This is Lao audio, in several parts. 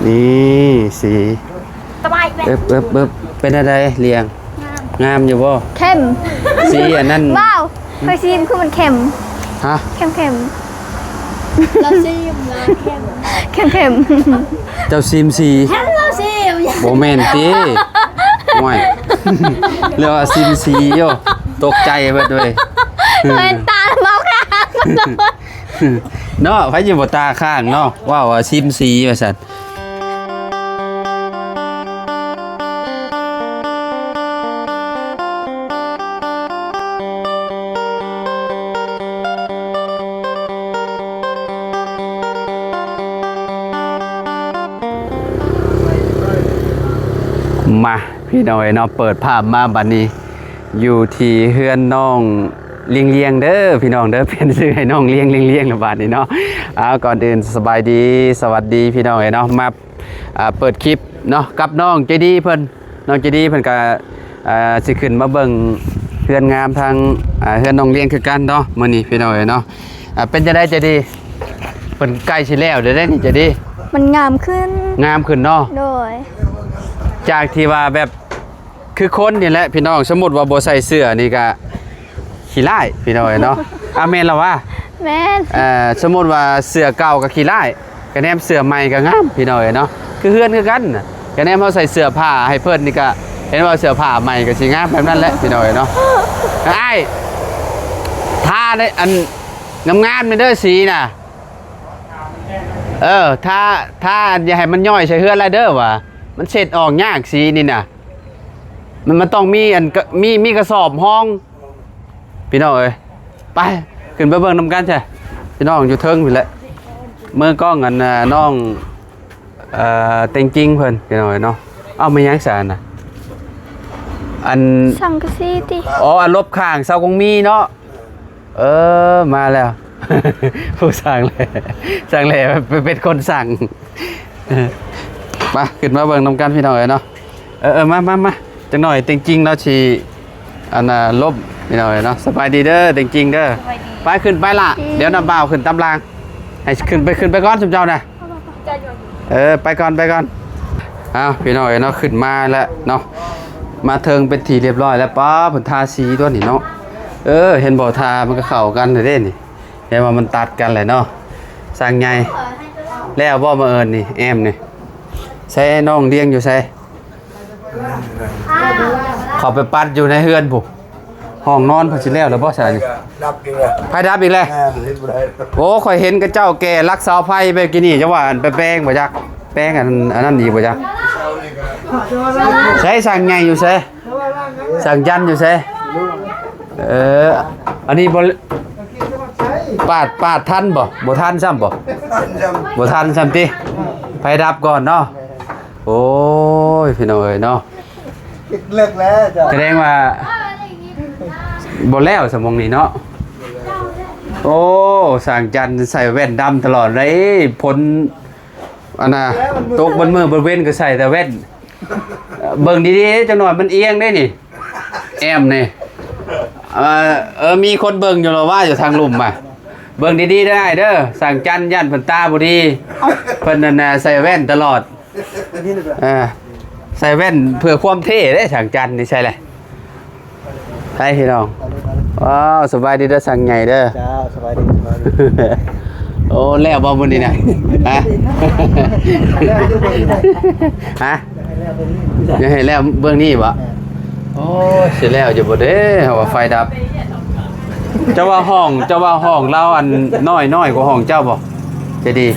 ນີ້ສີ ສະບາຍແບບ ເອີບ ເອີບ ເອີບ ເປັນຈັ່ງໃດລຽງ? ງາມ ງາມຢູ່ບໍ່? ເຂັ້ມ ສີອັນນັ້ນ ວ້າວ ຂ້ອຍຊີມຄືມັນເຂັ້ມ ຮະ? ເຂັ້ມໆ ລາວຊີມລາວເຂັ້ມ ເຂັ້ມໆ ເຈົ້າຊີມສີ ແມ່ນລາວຊີມ ບໍ່ແມ່ນຕິ? ໂອ້ຍ ເລື່ອງວ່າຊີມສີໂຍ ຕົກໃຈເບິດເວີຍ ເຫັນຕາເມົາແຂງ ເນາະ ໃຜຊິບໍ່ຕາຄ້າງເນາະ ເວົ້າວ່າຊີມສີວ່າຊັ້ນ. ມາ ພີ່ນ້ອງເອີຍເນາະ ເປີດພາບມາບັດນີ້ ຢູ່ທີ່ເຮືອນນ້ອງລຽງໆເດີພີ່ນ້ອງເດີ ປ່ຽນຊື່ໃຫ້ນ້ອງລຽງໆແລ້ວບາດນີ້ເນາະ. ເອົາ ກ່ອນອື່ນສະບາຍດີ ສະຫວັດດີພີ່ນ້ອງເອີຍເນາະ ມາ ອ່າ ເປີດຄລິບເນາະ ກັບນ້ອງໃຈດີເພິ່ນ ນ້ອງໃຈດີເພິ່ນກະ ອ່າ ຊິຂຶ້ນມາເບິ່ງເຮືອນງາມທາງ ອ່າ ເຮືອນນ້ອງລຽງຄືກັນເນາະ ມື້ນີ້ພີ່ນ້ອງເອີຍເນາະ. ອ່າ ເປັນຈັ່ງໃດໃຈດີ ເພິ່ນໃກ້ຊິແລ້ວແລ້ວເດ້ນີ້ໃຈດີ? ມັນງາມຂຶ້ນ ງາມຂຶ້ນເນາະ ໂດຍ ຈາກທີ່ວ່າແບບ ຄືຄົນນີ້ແຫຼະພີ່ນ້ອງ ສົມມຸດວ່າບໍ່ໃສ່ເສື້ອນີ້ກະຂີ້ລ້າຍພີ່ນ້ອງເອີຍເນາະ. ອາ ແມ່ນລະວະ? ແມ່ນ ເອີ ສົມມຸດວ່າເສື້ອເກົ່າກະຂີ້ລ້າຍ ກະແນມເສື້ອໃໝ່ກະງາມພີ່ນ້ອງເອີຍເນາະ. ຄືເຮືອນຄືກັນ ກະແນມເຮົາໃສ່ເສື້ອຜ້າໃຫ້ເພິ່ນນີ້ກະ ເຫັນວ່າເສື້ອຜ້າໃໝ່ກະຊິງາມແບບນັ້ນແຫຼະພີ່ນ້ອງເອີຍເນາະ. ອ້າຍ ທາໃນອັນງາມໆນີ້ເດີສີນະ ເອີ ທາ ທາ ຢ່າໃຫ້ມັນຍ້ອຍໃສ່ເຮືອນຫຼາຍເດີວ່າ ມັນເຊັດອອກຍາກສີນີ້ນະ. ມັນ ມັນຕ້ອງມີອັນ ມີ ມີກະສອບຮອງພີ່ນ້ອງເອີຍ. ໄປ ຂຶ້ນໄປເບິ່ງນຳກັນຊະພີ່ນ້ອງ ຢູ່ເທິງພຸ້ນແຫຼະ. ເມືອກ້ອງອັນ ນ້ອງ ເອີ ເຕັງຈິງເພິ່ນພີ່ນ້ອງເອີຍເນາະ. ເອົາ ແມ່ນຫຍັງຊະອັນນະ ອັນ ສັງກະສີຕິ? ອໍ ອັນລົບຂ້າງເສົາກົງມີເນາະ. ເອີ ມາແລ້ວ ຜູ້ສ້າງແຫຼ້ ສ້າງແຫຼ້ເປັນຄົນສ້າງ. ມາ ຂຶ້ນມາເບິ່ງນຳກັນພີ່ນ້ອງເອີຍເນາະ. ເອີ ເອີ ມາ ມາ ມາ ຈັກໜ້ອຍເຕັງຈິງລາວຊິ ອັນນ່າ ລົບພີ່ນ້ອງເອີຍເນາະ. ສະບາຍດີເດີເຕັງຈິງເດີ. ສະບາຍດີ ໄປ ຂຶ້ນໄປລະ ດຽວນ້າບ່າວຂຶ້ນຕາມຫຼັງ ໃຫ້ຂຶ້ນໄປ ຂຶ້ນໄປກ່ອນຊຸມເຈົ້ານະ. ເອີ ໄປກ່ອນ ໄປກ່ອນ. ເອົາ ພີ່ນ້ອງເອີຍເນາະ ຂຶ້ນມາແລ້ວເນາະ ມາເທິງເປັນທີ່ຮຽບຮ້ອຍແລ້ວ. ປ້າ ເພິ່ນທາສີຕົວນີ້ເນາະ. ເອີ ເຫັນບໍ່ ທາມັນກະເຂົ້າກັນແທ້ເດ້ນີ້. ເຫັນວ່າມັນຕັດກັນແຫຼະເນາະ ຊ່າງໃຫຍ່. ແລ້ວບໍ່ ມາເອີ້ນນີ້ ແອມນີ້ ໃສ ນ້ອງລຽງຢູ່ໃສ? ເຂົ້າໄປປັດຢູ່ໃນເຮືອນພຸ້ນ. ຫ້ອງນອນເພິ່ນຊິແລ້ວແລ້ວບໍ່ຊະນີ້? ດັບອີກແລ້ວ ໄຟດັບອີກແລ້ວ. ແມ່ນ ເຮັດບໍ່ໄດ້. ໂອ້ ຂ້ອຍເຫັນຂະເຈົ້າແກ່ຫຼັກເສົາໄຟແບບກີ້ນີ້ ຈັກວ່າອັນໄປແປງບໍ່ຈັກ ແປງອັນ ອັນນັ້ນອີກບໍ່ຈັກ. ໃສຊ່າງໃຫຍ່ຢູ່ໃສ? ຊ່າງຈັນຢູ່ໃສ? ເອີ ອັນນີ້ບໍ່ ປາດ ປາດທັນບໍ່? ບໍ່ທັນຊ້ຳບໍ່? ບໍ່ທັນຊ້ຳຕິ? ໄຟດັບກ່ອນເນາະ. ໂອ້ຍ ພີ່ນ້ອງເອີຍເນາະ ເລິກແລ້ວເຈົ້າ ສະແດງວ່າບໍ່ແລ້ວສະໝ່ອງນີ້ເນາະ. ໂອ້ ຊ່າງຈັນໃສ່ແວ່ນດຳຕະຫຼອດເລີຍ ຝົນ ອັນນ່າ ຕົກເບິດມື້ເບິດເວັນກະໃສ່ແຕ່ແວ່ນ. ເບິ່ງດີໆ ຈັກໜ້ອຍມັນອຽງເດ້ນີ້ ແອມນີ້. ເອີ ເອີ ມີຄົນເບິ່ງຢູ່ລະວ່າ ຢູ່ທາງລຸ່ມອະ. ເບິ່ງດີໆເດີອ້າຍເດີ ຊ່າງຈັນຢ້ານເພິ່ນຕາບໍ່ດີ. ເພິ່ນນັ້ນນະໃສ່ແວ່ນຕະຫຼອດ. ເອີ ໃສ່ແວ່ນເພື່ອຄວາມເທ່ເດ້ ຊ່າງຈັນນີ້ໃສ່ແຫຼະ. ໄປພີ່ນ້ອງ. ວ້າວ ສະບາຍດີເດີ ຊ່າງໃຫຍ່ເດີ. ເຈົ້າ ສະບາຍດີ ສະບາຍດີ. ໂອ້ ແລ້ວບໍ່ມື້ນີ້ນະ? ຮະ? ຮະ? ຢາກໃຫ້ແລ້ວເບື້ອງນີ້ບໍ່? ໂອ້ຍ ຊິແລ້ວຢູ່ບໍ່ເດ້ ເຮົາວ່າໄຟດັບ. ເຈົ້າວ່າຫ້ອງ ເຈົ້າວ່າຫ້ອງລາວອັນນ້ອຍ ນ້ອຍກວ່າຫ້ອງເຈົ້າບໍ່? ຈະດີ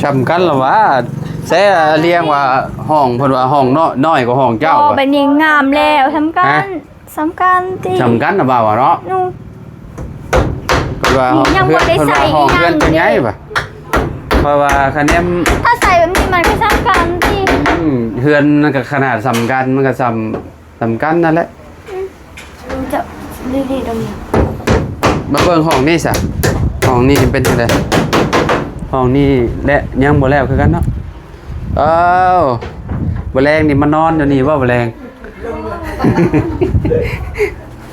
ສ່ຳກັນລະວ່າ. ແຊລຽງວ່າຫ້ອງ ເພິ່ນວ່າຫ້ອງນ້ອຍ ນ້ອຍກວ່າຫ້ອງເຈົ້າ. ໂອ້ ບາດນີ້ງາມແລ້ວ ສ່ຳກັນ. ຮະ? ສ່ຳກັນຕິ ສ່ຳກັນນະບ່າວເນາະ. ເພິ່ນວ່າຫ້ອງເຮືອນ ເພິ່ນວ່າຫ້ອງເຮືອນກະໃຫຍ່ວ່າ ເພາະວ່າຄະແນນ ຖ້າໃສ່ແບບນີ້ມັນກະສ່ຳກັນຕິ. ອືມ ເຮືອນມັນກະຂະໜາດສ່ຳກັນ ມັນກະສ່ຳ ສ່ຳກັນນັ້ນແຫຼະ. ອືມ ເຈົ້າ ດີໆ ມາເບິ່ງຫ້ອງນີ້ຊະ ຫ້ອງນີ້ເປັນຈັ່ງໃດ? ຫ້ອງນີ້ແຫຼະ ຍັງບໍ່ແລ້ວຄືກັນເນາະ. ເອີ ມື້ແລງນີ້ມານອນຢູ່ນີ້ບໍ່ ມື້ແລງ?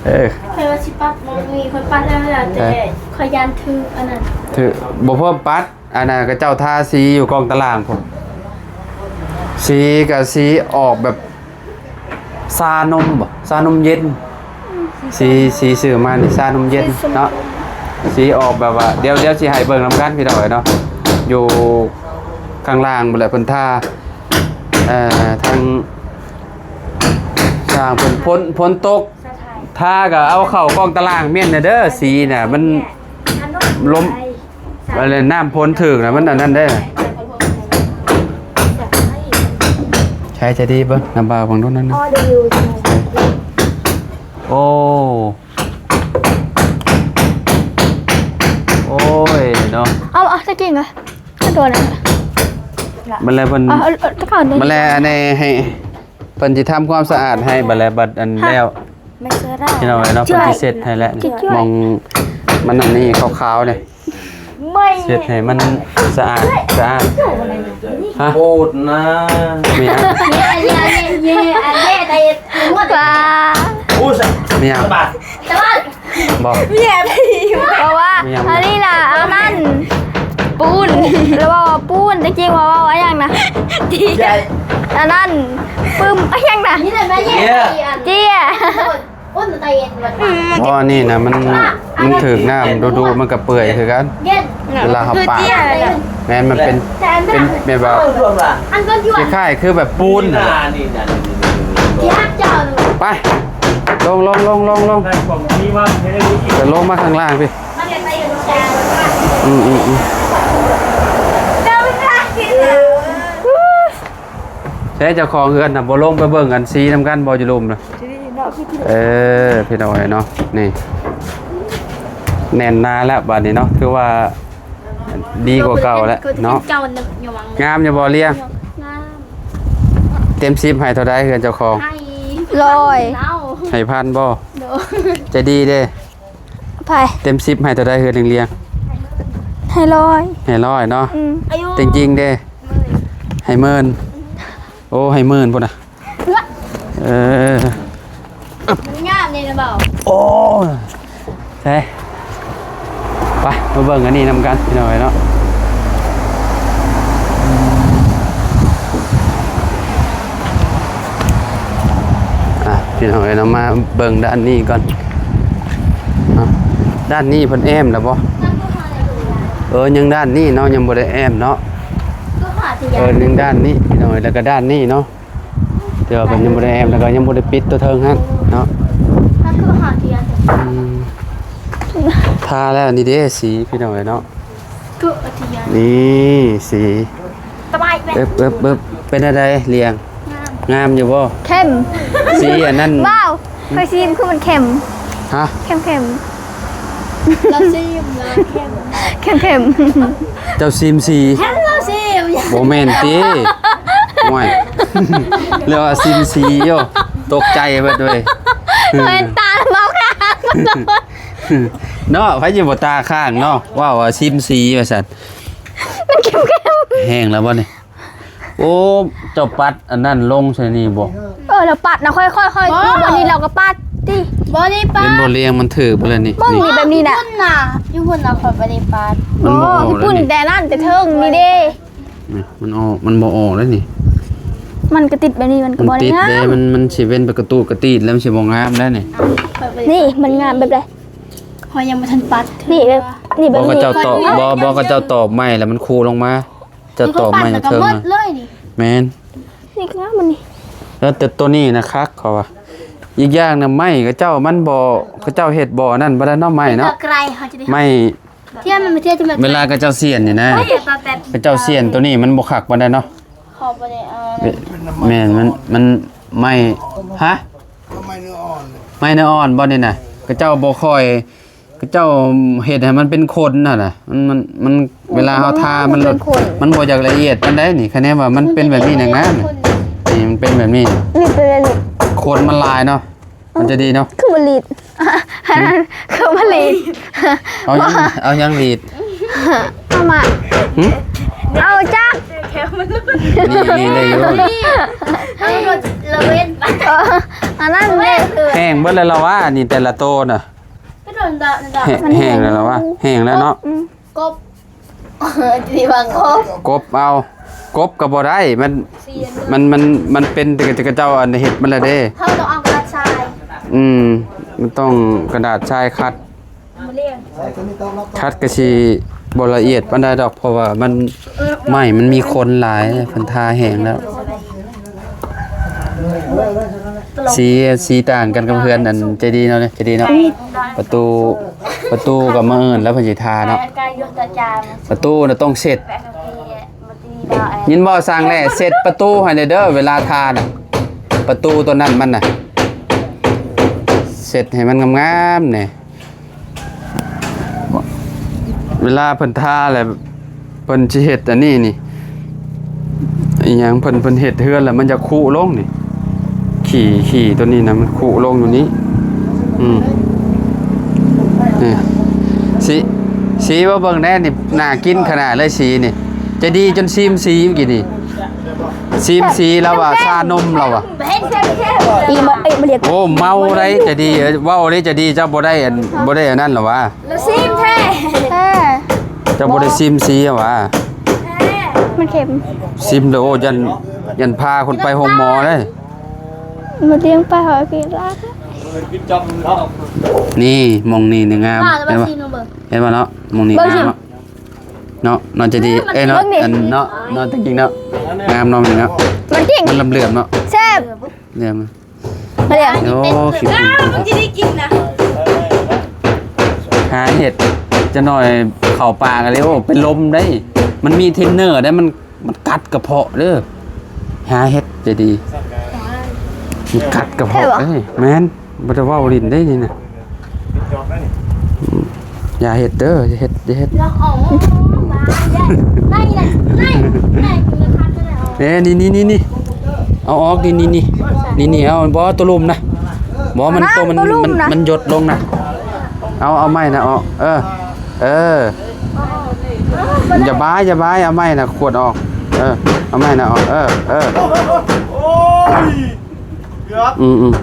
ເອີ ຂ້ອຍວ່າຊິປັດໝ່ອງນີ້ ຂ້ອຍປັດແລ້ວແຫຼະ ແຕ່ ເອີ ຂ້ອຍຢ້ານຖືກອັນນັ້ນ ຖືກ ບໍ່ເພີ່ມປັດ. ອັນນັ້ນຂະເຈົ້າທາສີຢູ່ກ້ອງຕາລ່າງພຸ້ນ. ສີກະສີອອກແບບຊານົມບໍ? ຊານົມເຢັນ. ອືມ ສີ ສີຊື້ມານີ້ຊານົມເຢັນເນາະ. ສີອອກແບບວ່າ ດຽວ ດຽວຊິໃຫ້ເບິ່ງນຳກັນພີ່ນ້ອງເອີຍເນາະ. ຢູ່ຂ້າງລ່າງພຸ້ນແຫຼະ ເພິ່ນທາ ເອີ ທາງຊ່າງເພິ່ນ ຝົນ ຝົນຕົກ ທາກະເອົາເຂົ້າກ້ອງຕາລ່າງ ມ້ຽນແດ່ເດີ. ສີນະ ມັນລົມ ອັນນັ້ນ ນ້ຳຝົນຖືກນະ ມັນອັນນັ້ນເດ້. ໃຊ້ຈະດີເບິ່ງ ນ້ຳບ່າວເບິ່ງດູນັ້ນນະ. ໂອ້ ໂອ້ຍເນາະ. ເອົາ ເອົາຕະກີ້ນະ ໂດນນະ. ບັດແລເພິ່ນ ເອົາ ເອົາ ເອົາຕະກ້ານະ ບັດແລອັນນີ້ໃຫ້ ເພິ່ນຊິທຳຄວາມສະອາດໃຫ້ ບັດແລ ບັດອັນແລ້ວ ພີ່ນ້ອງເອີຍເນາະ. ເພິ່ນຊິເຊັດໃຫ້ແລ້ວ ໝ່ອງມັນອັນນີ້ຂາວໆນີ້ ເຊັດໃຫ້ມັນສະອາດ ສະອາດ. ຮະ ໂພດນາ. ແມ່ນຫຍັງ? ໂອ້ຍ ແມ່ນຫຍັງ? ບໍ່ ເພາະວ່າອັນນີ້ລະ ອັນນັ້ນປູນ ລະເວົ້າວ່າປູນ ແຕ່ຈິງວ່າເວົ້າອັນຫຍັງນະ ອັນນັ້ນປຶ້ມ ອັນຫຍັງນະ ເຈ້ຍ. ອໍ ອັນນີ້ນະ ມັນ ມັນຖືກນ້ຳດຸໆ ມັນກະເປື່ອຍຄືກັນ ເວລາເຮົາປາດ. ແມ່ນ ມັນເປັນ ເປັນແບບວ່າ ຄ້າຍໆຄືແບບປູນຫັ້ນແຫຼະ. ໄປ ລົງ ລົງ ລົງ ລົງ ລົງ ໄປ ລົງມາຂ້າງລ່າງພີ້. ອືມ ອືມ ອືມ. ໃສເຈົ້າຂອງເຮືອນນະ ບໍ່ລົງໄປເບິ່ງອັນສີນຳກັນບໍ່ ຢູ່ລຸ່ມນະ? ເອີ ພີ່ນ້ອງເອີຍເນາະ ນີ້ແໜ້ນໜາແລ້ວບາດນີ້ເນາະ ຖືວ່າດີກວ່າເກົ່າແລ້ວເນາະ. ງາມຢູ່ບໍ່ລຽງ? ງາມ. ເຕັມສິບໃຫ້ເທົ່າໃດເຮືອນເຈົ້າຂອງ? ໃຫ້ຮ້ອຍ. ໃຫ້ພັນບໍ່? ໂດຍ. ໃຈດີເດ້. ໃຜ? ເຕັມສິບໃຫ້ເທົ່າໃດເຮືອນລຽງໆ? ໃຫ້ຮ້ອຍ. ໃຫ້ຮ້ອຍເນາະ. ອືມ. ເຕັງຈິງເດ້? ໃຫ້ໝື່ນ. ໂອ້ ໃຫ້ໝື່ນພຸ້ນນະ. ເອີ ງາມນີ້ນະເບົາ. ໂອ້ ໃສ່ ໄປ ມາເບິ່ງອັນນີ້ນຳກັນ ພີ່ນ້ອງເອີຍເນາະ. ອ່ະ ພີ່ນ້ອງເອີຍເນາະ ມາເບິ່ງດ້ານນີ້ກ່ອນເນາະ. ດ້ານນີ້ເພິ່ນແອ້ມແລ້ວບໍ່? ເອີ ຍັງດ້ານນີ້ເນາະ ຍັງບໍ່ໄດ້ແອ້ມເນາະ. ເອີ ຍັງດ້ານນີ້ ພີ່ນ້ອງເອີຍ ແລ້ວກະດ້ານນີ້ເນາະ. ແຕ່ວ່າເພິ່ນຍັງບໍ່ໄດ້ແອ້ມ ແລ້ວກໍຍັງບໍ່ໄດ້ປິດຕົວເທິງຫັ້ນເນາະ. ອືມ ທາແລ້ວນີ້ເດ້ ສີ ພີ່ນ້ອງເອີຍເນາະ. ນີ້ສີ ເອີບ ເອີບ ເອີບ ເປັນແນວໃດລຽງ? ງາມ ງາມຢູ່ບໍ່? ເຂັ້ມ ສີອັນນັ້ນ ວ້າວ ຂ້ອຍຊີມຄືມັນເຂັ້ມ. ຮະ? ເຂັ້ມໆ. ລາວຊີມ ລາວເຂັ້ມ ເຂັ້ມໆ. ເຈົ້າຊີມສີ? ແມ່ນ ລາວຊີມ. ບໍ່ແມ່ນຕິ? ໂອ້ຍ ເລື່ອງວ່າຊີມສີໂຍ ຕົກໃຈເບິດເວີຍ. ເຫັນຕາເວົ້າຂ້າງເນາະ ໃຜຊິບໍ່ຕາຄ້າງເນາະ ເວົ້າວ່າຊີມສີວ່າຊັ້ນ. ມັນເຂັ້ມໆ. ແຫ້ງແລ້ວບໍ່ນີ້? ໂອ້ ເຈົ້າປັດອັນນັ້ນລົງໃສ່ນີ້ບໍ່? ເອີ ລາວປັດນະ ຄ່ອຍໆໆ ບໍ່ ນີ້ລາວກໍປັດຕິ. ບໍ່ໄດ້ປັດ ເຫັນບໍ່ລຽງ ມັນຖືກບໍ່ລະນີ້? ເບິ່ງນີ້ແບບນີ້ນະ ຢູ່ພຸ້ນນະ ຢູ່ພຸ້ນນະ ຂ້ອຍບໍ່ໄດ້ປັດ. ມັນບໍ່ອອກ ໂອ້ ແລ້ວນີ້ ແຕ່ນັ້ນແຕ່ເທິງນີ້ເດ້. ນີ້ ມັນອອກ ມັນບໍ່ອອກແລ້ວນີ້. ມັນກະຕິດແບບນີ້ ມັນກໍບໍ່ໄດ້ງາມ ມັນຕິດເດ້ ມັນ ມັນຊິເປັນໄປກະຕູກະຕີດ ແລ້ວມັນຊິບໍ່ງາມແລ້ວນີ້. ນີ້ມັນງາມແບບໃດ? ຂ້ອຍຍັງບໍ່ທັນປັດ ນີ້ແບບນີ້ ແບບນີ້ ບໍ່ ເຂົາເຈົ້າຕອກ ບໍ່ ບໍ່ ເຂົາເຈົ້າຕອກໄມ້ ແລ້ວມັນຄູລົງມາ. ຈະຕອກໄມ້ເທິງ ຄືເຂົາປັດແລ້ວກໍໝົດເລີຍນີ້. ແມ່ນ ນີ້ຄືງາມມັນນີ້ ແລ້ວແຕ່ໂຕນີ້ນະຄັກເຂົາວ່າ. ອີກຢ່າງນະ ໄມ້ເຂົາເຈົ້າມັນບໍ່ ເຂົາເຈົ້າເຮັດບໍ່ອັນນັ້ນບໍ່ໄດ້ເນາະ ໄມ້ເນາະ ເຂົາເຈົ້າໄກລ ເຂົາຈະໄດ້ ໄມ້ ເທື່ອມັນ ເທື່ອຈະ ເວລາເຂົາເຈົ້າສ່ຽນນີ້ນະ ເຂົາເຈົ້າສ່ຽນໂຕນີ້ມັນບໍ່ຄັກປານໃດເນາະ. ເຂົາບໍ່ໄດ້ເອົາ ແມ່ນ ມັນ ມັນໄມ້ ຮະ? ໄມ້ເນື້ອອ່ອນ ໄມ້ເນື້ອອ່ອນບໍ່ນີ້ນະ ເຂົາເຈົ້າບໍ່ຄ່ອຍ ເຂົາເຈົ້າເຮັດໃຫ້ມັນເປັນຂົນຫັ້ນນະ ມັນ ມັນ ມັນ ເວລາເຮົາທາມັນ ມັນບໍ່ຢາກລະອຽດປານໃດນີ້. ຄະແນນວ່າມັນເປັນແບບນີ້ນະງາມ ນີ້ມັນເປັນແບບນີ້ ນີ້ເປັນແບບນີ້ ຂົນມັນຫຼາຍເນາະ ມັນຈະດີເນາະ. ຄືບໍ່ລີດ ຄືບໍ່ລີດ ເອົາຫຍັງ ເອົາຫຍັງລີດ? ເອົາມາ ຫຶ? ເອົາຈັກ ນີ້ ນີ້ໄດ້ຢູ່ ເອົາລົດລະເວັນໄປ ເອີ ອັນນັ້ນເດ້ ແຫ້ງເບິດແລ້ວລະວ່າ ນີ້ແຕ່ລະໂຕນະ. ແຫ້ງແລ້ວລະວ່າ ແຫ້ງແລ້ວເນາະ. ອືມ ກົບ ຊິວ່າກົບ ກົບເອົາ ກົບກໍບໍ່ໄດ້ ມັນ ມັນ ມັນ ມັນເປັນແຕ່ເຂົາເຈົ້າອັນເຮັດມັນລະເດ້. ເຮົາຕ້ອງເອົາກະດາດຊາຍ. ອືມ ມັນຕ້ອງກະດາດຊາຍຂັດ. ຂັດກໍຊິບໍ່ລະອຽດປານໃດດອກ ເພາະວ່າມັນ ໄມ້ມັນມີຄົນຫຼາຍ ເພິ່ນທາແຫ້ງແລ້ວ. ສີ ສີຕ່າງກັນກັບເຮືອນອັນໃຈດີເນາະ ໃຈດີເນາະ. ປະຕູ ປະຕູກໍມື້ອື່ນແລ້ວເພິ່ນຊິທາເນາະ. ປະຕູນະຕ້ອງເຊັດ. ຍິນບໍ່ ຊ່າງແຫຼ້ ເຊັດປະຕູໃຫ້ແດ່ເດີ ເວລາທານະ ປະຕູຕົວນັ້ນມັນນະ ເຊັດໃຫ້ມັນງາມໆແດ່. ເວລາເພິ່ນທາແລ້ວ ເພິ່ນຊິເຮັດອັນນີ້ນີ້ ອີຫຍັງ ເພິ່ນ ເພິ່ນເຮັດເຮືອນແລ້ວມັນຈະຄຸລົງນີ້ ຂີ້ ຂີ້ຕົວນີ້ນະ ມັນຄຸລົງຢູ່ນີ້. ອືມ ນີ້ ສີ ສີມາເບິ່ງແດ່ນີ້ ໜ້າກິນຂະໜາດເລີຍສີນີ້. ໃຈດີຈົນຊີມສີເມື່ອກີ້ນີ້ ຊີມສີລາວວ່າຊານົມລາວວ່າ. ອີ່ມະ ເອີຍ ມະລຽກ ໂອ້ ເມົາໄດ໋ໃຈດີ ເວົ້າໄດ໋ໃຈດີ ເຈົ້າບໍ່ໄດ້ອັນ ບໍ່ໄດ້ອັນນັ້ນລະຫວາ? ລາວຊີມແທ້ ເຈົ້າບໍ່ໄດ້ຊີມສີຫວາ? ມັນເຄັມ ຊີມເດີ ໂອ້ ຢ້ານ ຢ້ານພາຄົນໄປໂຮງໝໍເດ້. ມາລ້ຽງປາເຮົາກິນລາບ. ນີ້ ໝ່ອງນີ້ນີ້ງາມ ເຫັນບໍ່? ເຫັນບໍ່ເນາະ? ໝ່ອງນີ້ງາມເນາະ ເນາະ ເນາະ ໃຈດີ ເອີຍ ເນາະ ອັນເນາະ ເນາະ ຕະກີ້ເນາະ ງາມເນາະ ນີ້ເນາະ ມັນຈິງ ມັນເຫຼືອມໆເນາະ ແຊບ ເຫຼືອມ ມາເລີຍ ໂອ້ ຄິດດີ ມັນຈະໄດ້ກິນນະ ຫາເຫັດ ຈະໜ້ອຍເຂົ້າປ່າກັນເລີຍ ໂອ້ ເປັນລົມໄດ໋ ມັນມີເທຣນເນີໄດ໋ ມັນ ມັນກັດກະເພາະເດີ ຫາເຫັດຈະດີ ມັນກັດກະເພາະເດ້ ແມ່ນ ບໍ່ໄດ້ເວົ້າຫຼິ້ນເດ້ນີ້ນະ ອືມ ຢ່າເຮັດເດີ ຢ່າເຮັດ ຢ່າເຮັດ ເອີ ນີ້ໆໆໆ ເອົາອອກ ນີ້ໆໆ ນີ້ໆ ເອົາ ບໍ່ ຕົວລຸ່ມນະ ບໍ່ ມັນ ຕົວ ມັນ ຕົວລຸ່ມນະ ມັນ ມັນຢົດລົງນະ ເອົາ ເອົາໄມ້ນະອອກ ເອີ ເອີ ຢ່າບາຍ ຢ່າບາຍ ເອົາໄມ້ນະຂວດອອກ ເອີ ເອົາໄມ້ນະອອກ ເອີ ເອີ ອືມ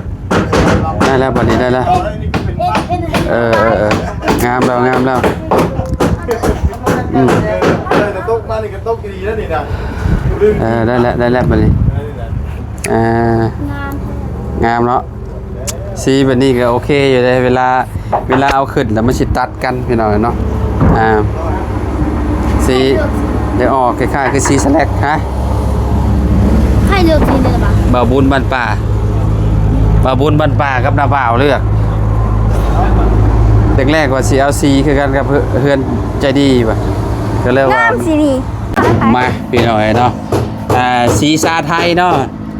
ໆ ໄດ້ແລ້ວ ບາດນີ້ໄດ້ແລ້ວ ເອີ ເອີ ເອີ ງາມແລ້ວ ງາມແລ້ວ ອືມ ເອີ ໄດ້ແລ້ວ ໄດ້ແລ້ວ ບາດນີ້ ອ່າ ງາມເນາະ ສີແບບນີ້ກໍໂອເຄຢູ່ເດ້ ເວລາ ເວລາເອົາຂຶ້ນແລ້ວມັນຊິຕັດກັນພີ່ນ້ອງເນາະ ອ່າ ສີໄດ້ອອກຄ້າຍໆຄືສີສະແລັກ ຮະ ໃຜເລືອກສີນີ້ລະບາດ ບ່າວບຸນບ້ານປ່າ ບ່າວບຸນບ້ານປ່າກັບນ້າບ່າວເລືອກ ແລກໆວ່າຊິເອົາສີຄືກັນກັບເຮືອນໃຈດີວ່າ ກໍເລີຍວ່າ ງາມສີນີ້ ມາພີ່ນ້ອງເອີຍເນາະ ອ່າ ສີຊາໄທເນາະ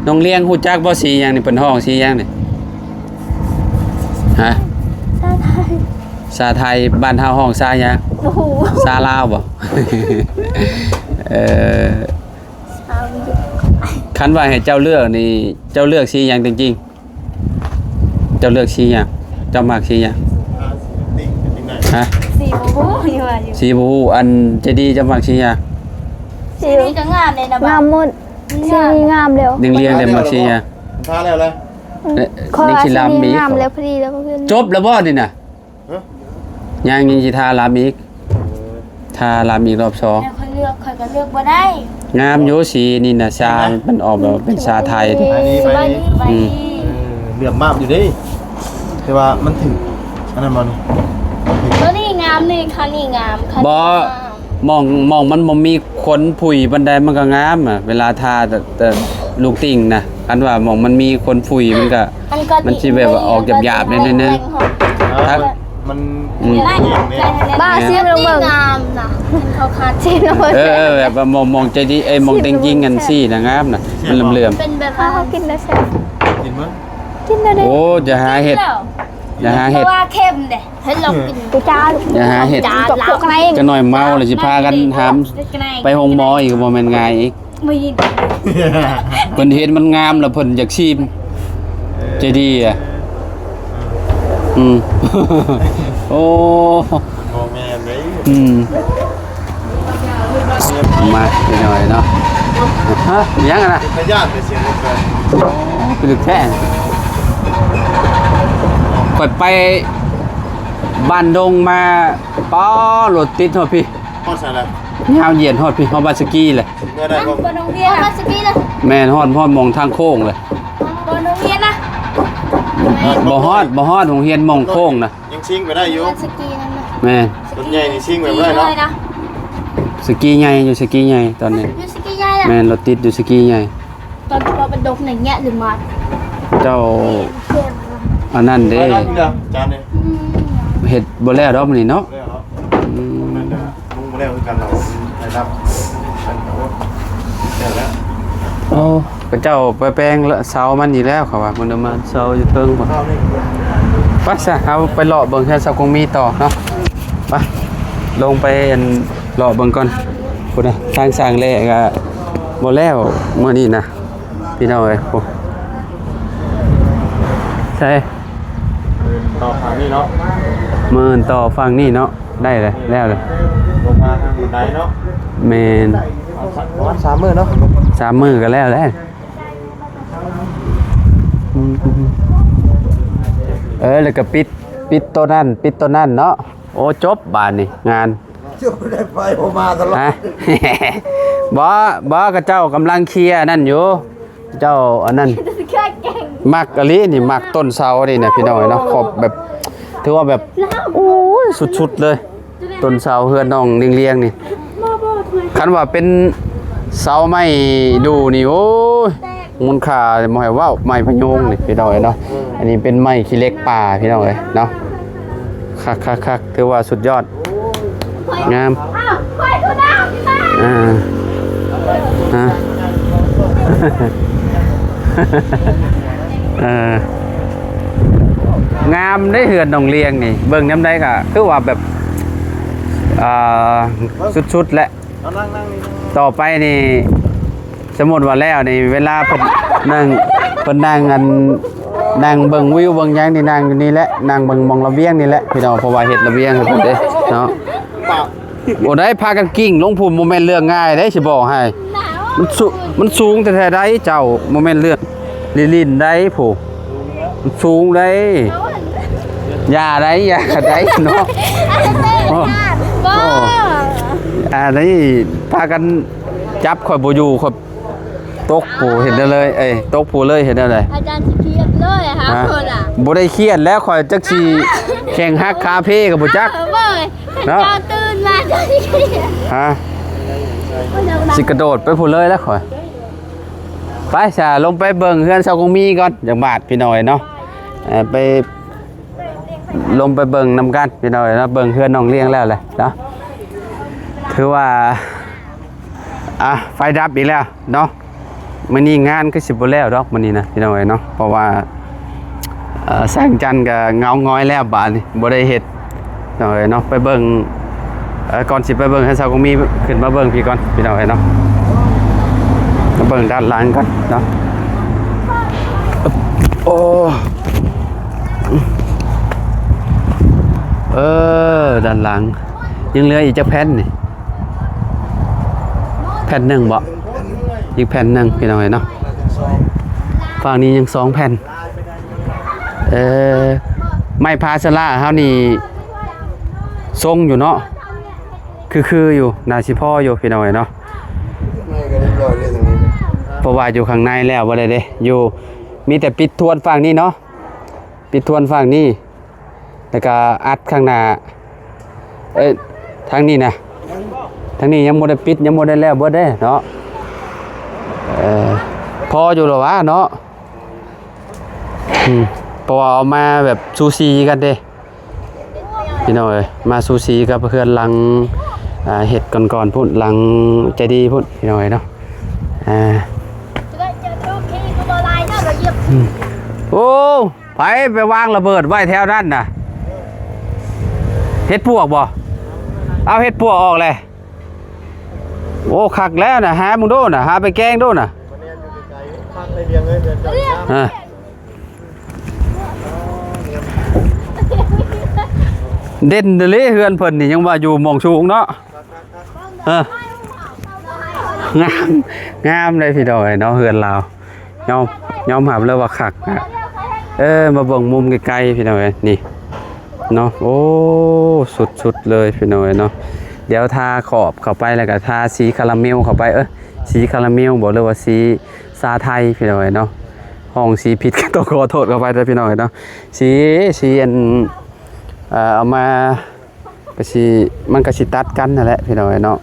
ນ້ອງລຽງຮູ້ຈັກບໍ່ ສີຫຍັງນີ້ ເພິ່ນຮ້ອງສີຫຍັງນີ້ ຮະ ຊາໄທ ຊາໄທ ບ້ານເຮົາຮ້ອງຊາຫຍັງ ບໍ່ຮູ້ ຊາລາວບໍ່ ເອີ ຊາວ ຄັນວ່າໃຫ້ເຈົ້າເລືອກນີ້ ເຈົ້າເລືອກສີຫຍັງຈິງໆ ເຈົ້າເລືອກສີຫຍັງ ເຈົ້າມັກສີຫຍັງ ຮະ ສີບໍ່ຮູ້ ຍັງວ່າຢູ່ ສີບໍ່ຮູ້ ອັນໃຈດີ ເຈົ້າມັກສີຫຍັງ ສີນີ້ກໍງາມເດ້ນະ ງາມໝົດ ສີນີ້ງາມແລ້ວ ຍັງລຽງໄດ້ມັກສີຫຍັງ ທາແລ້ວລະ ອືມ ຍັງຊິລຳອີກ ງາມແລ້ວ ພໍດີແລ້ວ ຈົບແລ້ວບໍ່ນີ້ນະ ຮະ ຍັງ ຍັງຊິທາລຳອີກ ເອີ ທາລຳອີກລອບສອງ ແລ້ວຂ້ອຍເລືອກ ຂ້ອຍກໍເລືອກບໍ່ໄດ້ ງາມຢູ່ສີນີ້ນະ ຊາ ມັນອອກແບບວ່າເປັນຊາໄທເດ້ ສະບາຍດີ ອືມ ເອີ ເຫຼືອມມາບຢູ່ເດ້ ແຕ່ວ່າມັນຖືກ ອັນນັ້ນບໍ່ນີ້ ຕົວນີ້ງາມນີ້ ຄັນນີ້ງາມ ຄັນນີ້ບໍ່ງາມ ໝ່ອງ ໝ່ອງມັນບໍ່ມີຄົນຜຸຍປານໃດ ມັນກໍງາມ ເວລາທາແຕ່ ແຕ່ລູກຕິ່ງນະ ຄັນວ່າໝ່ອງມັນມີຄົນຜຸຍ ມັນກໍ ມັນຊິແບບວ່າອອກຫຍາບໆ ໜ້ອຍໜຶ່ງ ມັນ ອືມ ບ້າ ຊີມລອງເບິ່ງ ງາມນະ ເຂົາຄັດ ຊີມລອງເບິ່ງ ເອີ ເອີ ແບບວ່າໝ່ອງ ໝ່ອງໃຈດີ ເອີ ໝ່ອງແຕ່ງຈິງອັນຊີ້ນະ ງາມນະ ມັນເຫຼືອມໆ ເປັນແບບເຮົາກິນໄດ້ແຊບ ກິນເບິ່ງ ກິນແລ້ວເດ້ ໂອ້ ຢ່າຫາເຮັດ ຢ່າຫາເຮັດ ເພາະວ່າເຄັມເດ້ ເຮັດລອງກິນ ຈານ ຢ່າຫາເຮັດ ຈານລາວ ຈັກໜ່ອຍເມົາແລ້ວຊິພາກັນຫາມໄປໂຮງໝໍອີກ ບໍ່ແມ່ນງ່າຍອີກ ບໍ່ຍິນ ເພິ່ນເຫັນມັນງາມແລ້ວເພິ່ນຢາກຊີມ ໃຈດີອະ ອືມ ໂອ້ ບໍ່ແມ່ນເດ້ ອືມ ມາ ພີ່ນ້ອງເນາະ ຮະ ຫຍັງຫັ້ນນະ ເປັນຕາຢ້ານແທ້ ສຽງລົດໄຟ ໂອ້ ຄືແທ້ ຂ້ອຍໄປບ້ານດົງມາ ປ້າ ລົດຕິດຮອດພີ້ ຮອດໃສລະ? ຍາວຢຽນຮອດພີ້ ຮອດບ້ານສະກີເລີຍ. ເມື່ອໃດບໍ່? ບ່ອນໂຮງຮຽນ ຮອດບ້ານສະກີເລີຍ. ແມ່ນ ຮອດ ຮອດໝ່ອງທາງໂຄ້ງເລີຍ. ບ່ອນໂຮງຮຽນນະ? ບໍ່ຮອດ ບໍ່ຮອດ ໂຮງຮຽນໝ່ອງໂຄ້ງນະ. ຍັງຊິງໄປໄດ້ຢູ່ ບ້ານສະກີນັ້ນນະ. ແມ່ນ ລົດໃຫຍ່ນີ້ຊິງໄປບໍ່ໄດ້ເນາະ. ສະກີໃຫຍ່ ຢູ່ສະກີໃຫຍ່ຕອນນີ້ ຢູ່ສະກີໃຫຍ່ແຫຼະ. ແມ່ນ ລົດຕິດຢູ່ສະກີໃຫຍ່. ຕອນ ຕອນມັນດົກນີ້ແງະຫຼືມາດ. ເຈົ້າ ອັນນັ້ນເດ້ ໄປແລ້ວ ຈານນີ້ ອືມ ເຮັດບໍ່ແລ້ວດອກມື້ນີ້ເນາະ. ບໍ່ແລ້ວເນາະ. ອືມ ມັນກະ ຍັງບໍ່ແລ້ວຄືກັນເນາະ ໄດ້ຮັບ ແລ້ວແລ້ວ. ໂອ້ ເຂົາເຈົ້າໄປແປງເສົາມັນອີກແລ້ວ ເຂົາວ່າ ມັນມາເສົາຢູ່ເທິງພຸ້ນ. ໄປຊະ ເຮົາໄປເລາະເບິ່ງເຮືອນຊາວກົງມີຕໍ່ເນາະ. ໄປ ລົງໄປ ອັນ ເລາະເບິ່ງກ່ອນ. ພຸ້ນນະ ທາງສ້າງແລ່ກະບໍ່ແລ້ວມື້ນີ້ນະ ພີ່ນ້ອງເອີຍ. ໂອ້ ໃສ່ ມື້ອື່ນຕໍ່ຝັ່ງນີ້ເນາະ ມື້ອື່ນຕໍ່ຝັ່ງນີ້ເນາະ. ໄດ້ເລີຍ ແລ້ວເລີຍ ລົງມາທາງບັນໄດເນາະ. ແມ່ນ ປະມານສາມມື້ເນາະ ສາມມື້ກະແລ້ວແຫຼະ. ອືມ ເອີ ແລ້ວກະປິດ ປິດໂຕນັ້ນ ປິດໂຕນັ້ນເນາະ. ໂອ້ ຈົບບາດນີ້ງານ ຈົບໄດ້ໄປບໍ່ມາຕະຫຼອດ. ຮະ ບໍ່ ບໍ່ ເຂົາເຈົ້າກຳລັງເຄຍອັນນັ້ນຢູ່. ເຈົ້າອັນນັ້ນ ມັກອີ່ຫຼີນີ້ ມັກຕົ້ນເສົານີ້ນະ ພີ່ນ້ອງເອີຍເນາະ. ຂອບແບບ ຖືວ່າແບບ ໂອ້ຍ ສຸດໆເລີຍ ຕົ້ນເສົາເຮືອນນ້ອງລຽງໆນີ້. ຄັນວ່າເປັນເສົາໄມ້ດູ່ນີ້ ໂອ້ຍ ມູນຄ່າບໍ່ໃຫ້ເວົ້າ ໄມ້ພະໂຍງນີ້ ພີ່ນ້ອງເອີຍເນາະ. ອັນນີ້ເປັນໄມ້ຂີ້ເຫຼັກປ່າ ພີ່ນ້ອງເອີຍເນາະ. ຄັກໆໆ ຖືວ່າສຸດຍອດ ງາມ. ອ້າວ ຂ້ອຍຄືດາວນີ້ນະ. ອ່າ ຮະ ເອີ ງາມເດ້ເຮືອນນ້ອງລຽງນີ້ ເບິ່ງຍາມໃດກະຄືວ່າແບບ ອ່າ ສຸດໆແຫຼະ. ຕໍ່ໄປນີ້ ສົມມຸດວ່າແລ້ວນີ້ ເວລາເພິ່ນນັ່ງ ເພິ່ນນັ່ງອັນ ນັ່ງເບິ່ງວິວເບິ່ງຫຍັງນີ້ ນັ່ງຢູ່ນີ້ແຫຼະ ນັ່ງເບິ່ງໝ່ອງລະບຽງນີ້ແຫຼະ ພີ່ນ້ອງ. ເພາະວ່າເຮັດລະບຽງໃຫ້ເພິ່ນເດ້ເນາະ. ໂອ້ ໄດ້ພາກັນກິ້ງລົງພຸ້ນ ບໍ່ແມ່ນເລື່ອງງ່າຍເດ້ ຊິບອກໃຫ້. ມັນສູງ ມັນສູງແທ້ໆໃດ໋ເຈົ້າ ບໍ່ແມ່ນເລື່ອງຫຼິ້ນໆໃດ໋ ຜູ້ ມັນສູງໃດ໋. ຢ່າໃດ໋ ຢ່າໃດ໋ເນາະ. ບໍ່ ອັນນີ້ພາກັນຈັບຂ້ອຍບໍ່ຢູ່ ຂ້ອຍຕົກຜູ້ ເຮັດແນວເລີຍ ເອີຍ ຕົກຜູ້ເລີຍ ເຮັດແນວໃດ? ອາຈານຊິຄຽດເລີຍຫາ ຮະ ຄົນລະ ບໍ່ໄດ້ຄຽດແລ້ວ ຂ້ອຍຈັກຊິແຂ້ງຫັກຂາເພກະບໍ່ຈັກ ເອີ ເນາະ. ເຈົ້າຕື່ນມາເຈົ້າຊິຄຽດ ຮະ ຊິກະໂດດໄປພຸ້ນເລີຍແລ້ວຂ້ອຍ. ໄປຊະ ລົງໄປເບິ່ງເຮືອນຊາວກົງມີກ່ອນ ຈັກບາດ ພີ່ນ້ອງເອີຍເນາະ. ເອີ ໄປ ລົງໄປເບິ່ງນຳກັນ ພີ່ນ້ອງເອີຍເນາະ. ເບິ່ງເຮືອນນ້ອງລຽງແລ້ວແຫຼະເນາະ ຖືວ່າ ອ່ະ ໄຟດັບອີກແລ້ວເນາະ. ມື້ນີ້ງານຄືຊິບໍ່ແລ້ວດອກມື້ນີ້ນະ ພີ່ນ້ອງເອີຍເນາະ ເພາະວ່າ ເອີ ແສງຈັນກະເຫງົາຫງອຍແລ້ວບາດນີ້ ບໍ່ໄດ້ເຮັດ ພີ່ນ້ອງເອີຍເນາະ. ໄປເບິ່ງ ເອີ ກ່ອນຊິໄປເບິ່ງເຮືອນຊາວກົງມີ ຂຶ້ນມາເບິ່ງພີ້ກ່ອນ ພີ່ນ້ອງເອີຍເນາະ. ມາເບິ່ງດ້ານຫຼັງກ່ອນເນາະ. ໂອ້ ເອີ ດ້ານຫຼັງ ຍັງເຫຼືອອີກຈັກແຜ່ນນີ້? ແຜ່ນໜຶ່ງບໍ? ອີກແຜ່ນໜຶ່ງ ພີ່ນ້ອງເອີຍເນາະ. ຝັ່ງນີ້ຍັງສອງແຜ່ນ. ເອີ ໄມ້ພາສະລາເຮົານີ້ຊົງຢູ່ເນາະ ຄືໆຢູ່ ໜ້າຊິພໍຢູ່ ພີ່ນ້ອງເອີຍເນາະ. ເພາະວ່າຢູ່ຂ້າງໃນແລ້ວບໍ່ໄດ້ເດ້ ຢູ່ ມີແຕ່ປິດທວນຝັ່ງນີ້ເນາະ ປິດທວນຝັ່ງນີ້ ແລ້ວກະອັດຂ້າງໜ້າ ເອີຍ ທາງນີ້ນະ ທາງນີ້ຍັງບໍ່ໄດ້ປິດ ຍັງບໍ່ໄດ້ແລ້ວເບິດເດ້ເນາະ. ເອີ ພໍຢູ່ລະຫວາເນາະ ອືມ ເພາະວ່າເອົາມາແບບສູສີກັນເດ້ ພີ່ນ້ອງເອີຍ ມາສູສີກັບເຮືອນຫຼັງ ອ່າ ເຮັດກ່ອນໆພຸ້ນ ຫຼັງໃຈດີພຸ້ນ ພີ່ນ້ອງເອີຍເນາະ. ອ່າ ອືມ ໂອ້ ໃຜໄປວາງລະເບີດໄວ້ແຖວນັ້ນນະ? ເຫັດປວກບໍ່? ເອົາເຫັດປວກອອກແຫຼະ. ໂອ້ ຄັກແລ້ວນະ ຫາເບິ່ງດູນະ ຫາໄປແກງດູນະ. ອ່າ ເດັ່ນເດເລີ ເຮືອນເພິ່ນນີ້ຍັງວ່າຢູ່ໝ່ອງສູງເນາະ. ເອີ ງາມ ງາມເດ້ພີ່ນ້ອງເອີຍເນາະ ເຮືອນລາວ ຍອມ ຍອມຮັບເລີຍວ່າຄັກນະ. ເອີ ມາເບິ່ງມຸມໃກ້ໆ ພີ່ນ້ອງເອີຍ ນີ້ເນາະ. ໂອ້ ສຸດໆເລີຍ ພີ່ນ້ອງເອີຍເນາະ. ດຽວທາຂອບເຂົ້າໄປ ແລ້ວກໍທາສີຄາຣາເມວເຂົ້າໄປ ເອີ ສີຄາຣາເມວບໍ ຫຼືວ່າສີຊາໄທ ພີ່ນ້ອງເອີຍເນາະ. ຮ້ອງສີຜິດກໍຕ້ອງຂໍໂທດເຂົ້າໄປເດີພີ່ນ້ອງເອີຍເນາະ. ສີ ສີອັນ ເອີ ເອົາມາ ກໍຊິ ມັນກໍຊິຕັດກັນຫັ້ນແຫຼະພີ່ນ້ອງເອີຍເນາະ.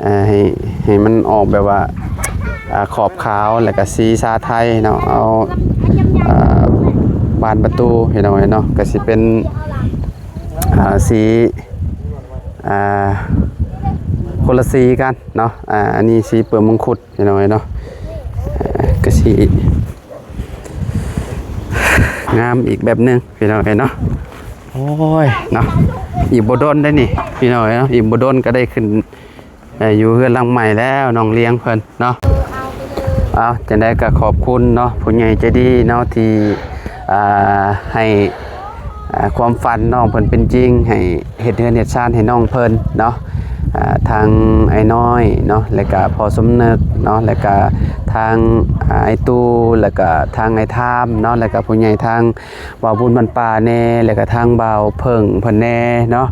ເອີ ໃຫ້ ໃຫ້ມັນອອກແບບວ່າ ອ່າ ຂອບຂາວ ແລ້ວກໍສີຊາໄທເນາະ. ເອົາ ອ່າ ບານປະຕູພີ່ນ້ອງເອີຍເນາະ ກໍຊິເປັນ ອ່າ ສີ ອ່າ ຄົນລະສີກັນເນາະ. ອ່າ ອັນນີ້ສີເປືອກມັງຄຸດພີ່ນ້ອງເອີຍເນາະ. ອ່າ ກໍຊິ ງາມອີກແບບໜຶ່ງພີ່ນ້ອງເອີຍເນາະ. ໂອ້ຍເນາະ ອີກບໍ່ດົນໄດ້ນີ້ພີ່ນ້ອງເອີຍເນາະ ອີກບໍ່ດົນກໍໄດ້ຂຶ້ນ ເອີ ຢູ່ເຮືອນຫຼັງໃໝ່ແລ້ວ ນ້ອງລ້ຽງເພິ່ນເນາະ. ເອົາ ຈັ່ງໃດກໍຂອບຄຸນເນາະ ຜູ້ໃຫຍ່ໃຈດີເນາະ ທີ່ ອ່າ ໃຫ້ ອ່າ ຄວາມຝັນນ້ອງເພິ່ນເປັນຈິງ ໃຫ້ເຮັດເຮືອນເຮັດຊານໃຫ້ນ້ອງເພິ່ນເນາະ. ອ່າ ທາງອ້າຍນ້ອຍເນາະ ແລ້ວກະພໍ່ສົມນຶກເນາະ ແລ້ວກະທາງ ອ່າ ອ້າຍຕູ້ ແລ້ວກະທາງອ້າຍທາມເນາະ ແລ້ວກະຜູ້ໃຫຍ່ທາງບ່າວບຸນບ້ານປ່າແດ່ ແລ້ວກະທາງບ່າວເຜິ້ງເພິ່ນແດ່ເນາະ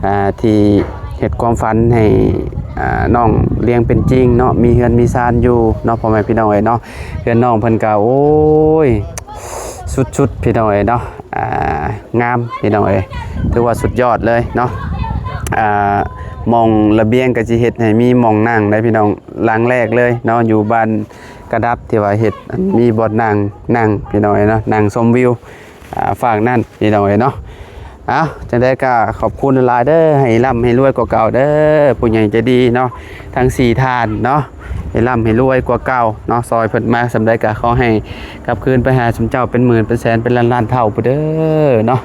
ອ່າ ທີ່ເຮັດຄວາມຝັນໃຫ້ ອ່າ ນ້ອງລ້ຽງເປັນຈິງເນາະ ມີເຮືອນມີຊານຢູ່ເນາະ ພໍ່ແມ່ພີ່ນ້ອງເອີຍເນາະ. ເຮືອນນ້ອງເພິ່ນກະ ໂອ້ຍ ສຸດໆ ພີ່ນ້ອງເອີຍເນາະ. ອ່າ ງາມພີ່ນ້ອງເອີຍ ຖືວ່າສຸດຍອດເລີຍເນາະ. ອ່າ ໝ່ອງລະບຽງກໍຊິເຮັດໃຫ້ມີໝ່ອງນັ່ງໄດ້ພີ່ນ້ອງ ຫຼັງແລກເລີຍເນາະ ຢູ່ບ້ານກະດັບ ທີ່ວ່າເຮັດ ອັນ ມີບ່ອນນັ່ງ ນັ່ງພີ່ນ້ອງເອີຍເນາະ ນັ່ງຊົມວິວ ອ່າ ຟາກນັ້ນພີ່ນ້ອງເອີຍເນາະ. ເອົາ ຈັ່ງໃດກໍຂອບຄຸນຫຼາຍໆເດີ ໃຫ້ລ່ຳໃຫ້ລວຍກວ່າເກົ່າເດີ ຜູ້ໃຫຍ່ໃຈດີເນາະ ທັງສີ່ທ່ານເນາະ ໃຫ້ລ່ຳໃຫ້ລວຍກວ່າເກົ່າເນາະ ຊ່ອຍເພິ່ນມາສ່ຳໃດກໍຂໍໃຫ້ກັບຄືນໄປຫາຊຸມເຈົ້າເປັນໝື່ນເປັນແສນເປັນລ້ານລ້ານເທົ່າພຸ້ນເດີເນາະ.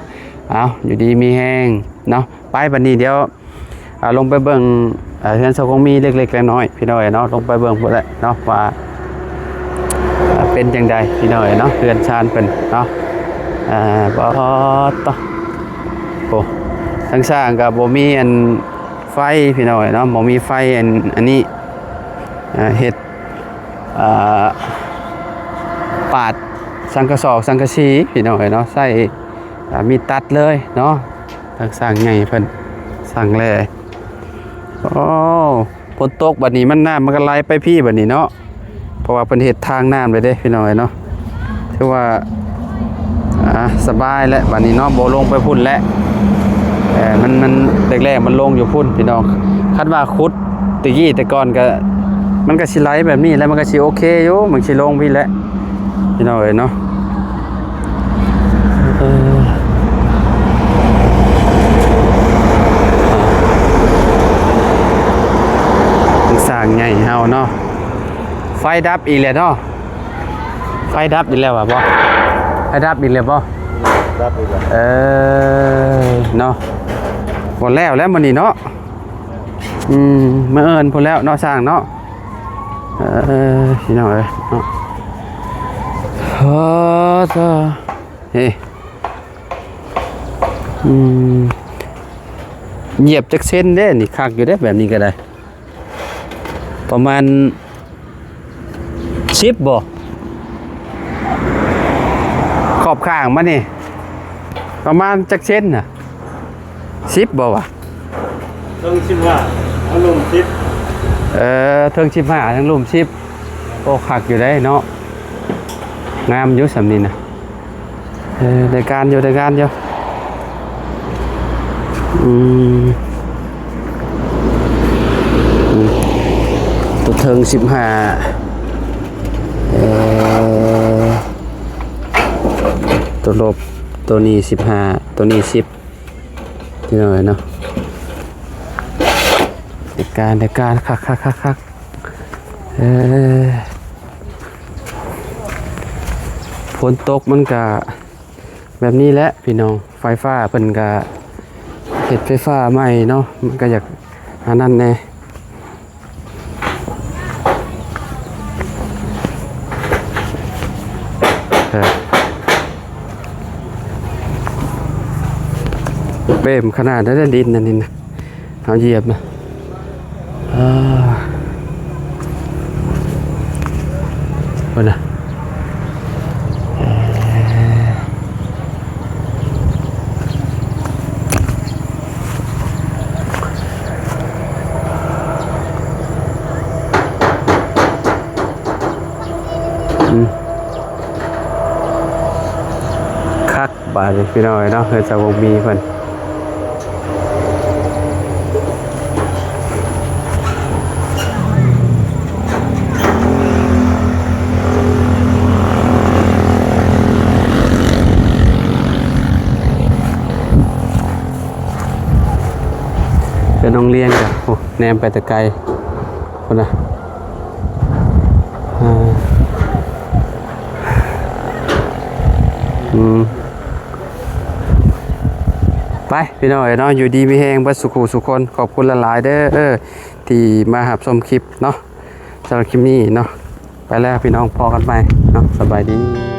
ເອົາ ຢູ່ດີມີແຮງເນາະ. ໄປ ບັດນີ້ດຽວ ອ່າ ລົງໄປເບິ່ງ ເອີ ເຮືອນຊາວຄົງມີເລັກໆນ້ອຍໆ ພີ່ນ້ອງເອີຍເນາະ ລົງໄປເບິ່ງພຸ້ນແຫຼະເນາະ ວ່າ ເປັນຈັ່ງໃດພີ່ນ້ອງເອີຍເນາະ ເຮືອນຊານເພິ່ນເນາະ. ອ່າ ປາດໂທ້ ໂອ້ ທາງສ້າງກໍບໍ່ມີອັນໄຟພີ່ນ້ອງເອີຍເນາະ ບໍ່ມີໄຟອັນ ອັນນີ້ ອ່າ ເຮັດ ອ່າ ປາດສັງກະສອກສັງກະສີພີ່ນ້ອງເອີຍເນາະ ໃຊ້ ອ່າ ມີດຕັດເລີຍເນາະ. ທາງຊ່າງໃຫຍ່ເພິ່ນຊ່າງແຫຼ. ໂອ້ ຝົນຕົກບັດນີ້ມັນ ນ້ຳມັນກໍໄຫຼໄປພີ້ບັດນີ້ເນາະ ເພາະວ່າເພິ່ນເຮັດທາງນ້ຳໄວ້ເດ້ພີ່ນ້ອງເອີຍເນາະ. ຖືວ່າ ອ່າ ສະບາຍແຫຼະບັດນີ້ເນາະ ບໍ່ລົງໄປພຸ້ນແຫຼະ. ເອີ ມັນ ມັນແລກໆມັນລົງຢູ່ພຸ້ນພີ່ນ້ອງ. ຄັນວ່າຂຸດແຕ່ກີ້ແຕ່ກ່ອນກໍ ມັນກໍຊິໄຫຼແບບນີ້ແຫຼະ ມັນກໍຊິໂອເຄຢູ່ ມັນຊິລົງພີ້ແຫຼະ ພີ່ນ້ອງເອີຍເນາະ. ເອີ ຊ່າງໃຫຍ່ເຮົາເນາະ. ໄຟດັບອີກແລ້ວເນາະ ໄຟດັບອີກແລ້ວຫວາບໍ່? ໄຟດັບອີກແລ້ວບໍ່? ດັບອີກແລ້ວ ເອີ ເນາະ ບໍ່ແລ້ວແລ້ວມື້ນີ້ເນາະ. ອືມ ມື້ອື່ນພຸ້ນແລ້ວເນາະ ຊ່າງເນາະ. ເອີ ພີ່ນ້ອງເອີຍເນາະ ໂອ້ ເອີ ອືມ ຢຽບຈັກເຊັນເດ້ນີ້? ຄັກຢູ່ເດ້ແບບນີ້ກໍໄດ້ ປະມານສິບບໍ່? ຂອບຂ້າງມານີ້ປະມານຈັກເຊັນນະ? ສິບບໍ່ວະ? ເທິງສິບຫ້າ ທາງລຸ່ມສິບ. ເອີ ເທິງສິບຫ້າ ທາງລຸ່ມສິບ. ໂອ້ ຄັກຢູ່ໄດ໋ເນາະ ງາມຢູ່ສ່ຳນີ້ນະ. ເອີ ໄດ້ການຢູ່ ໄດ້ການຢູ່. ອືມ ອືມ ຕົວເທິງສິບຫ້າ ເອີ ຕົວລົບ ຕົວນີ້ສິບຫ້າ ຕົວນີ້ສິບ ພີ່ນ້ອງເອີຍເນາະ. ໄດ້ການ ໄດ້ການ ຄັກໆໆໆ. ເອີ ຝົນຕົກມັນກະແບບນີ້ແຫຼະພີ່ນ້ອງ ໄຟຟ້າເພິ່ນກະເຮັດໄຟຟ້າໃໝ່ເນາະ ມັນກະຢາກອັນນັ້ນແດ່. ເອີ ເປັນຂະໜາດໃດ ດິນອັນນີ້ນະ ເຮົາຢຽບນະ. ເອີ ພຸ້ນນະ ເອີ. ອືມ ຄັກບາດນີ້ພີ່ນ້ອງເອີຍເນາະ ເຮືອນສາວວົງມີເພິ່ນ ເປັນໂຮງຮຽນກະ ໂອ້ ແນມໄປແຕ່ໄກພຸ້ນນະ ອ່າ ອືມ ໄປພີ່ນ້ອງເອີຍເນາະ ຢູ່ດີມີແຮງເບິດສູ່ຄູ່ສູ່ຄົນ ຂອບຄຸນຫຼາຍໆເດີ ທີ່ມາຮັບຊົມຄລິບເນາະ ສຳລັບຄລິບນີ້ເນາະ ໄປແລ້ວພີ່ນ້ອງ ພໍ້ກັນໃໝ່ເນາະ ສະບາຍດີ.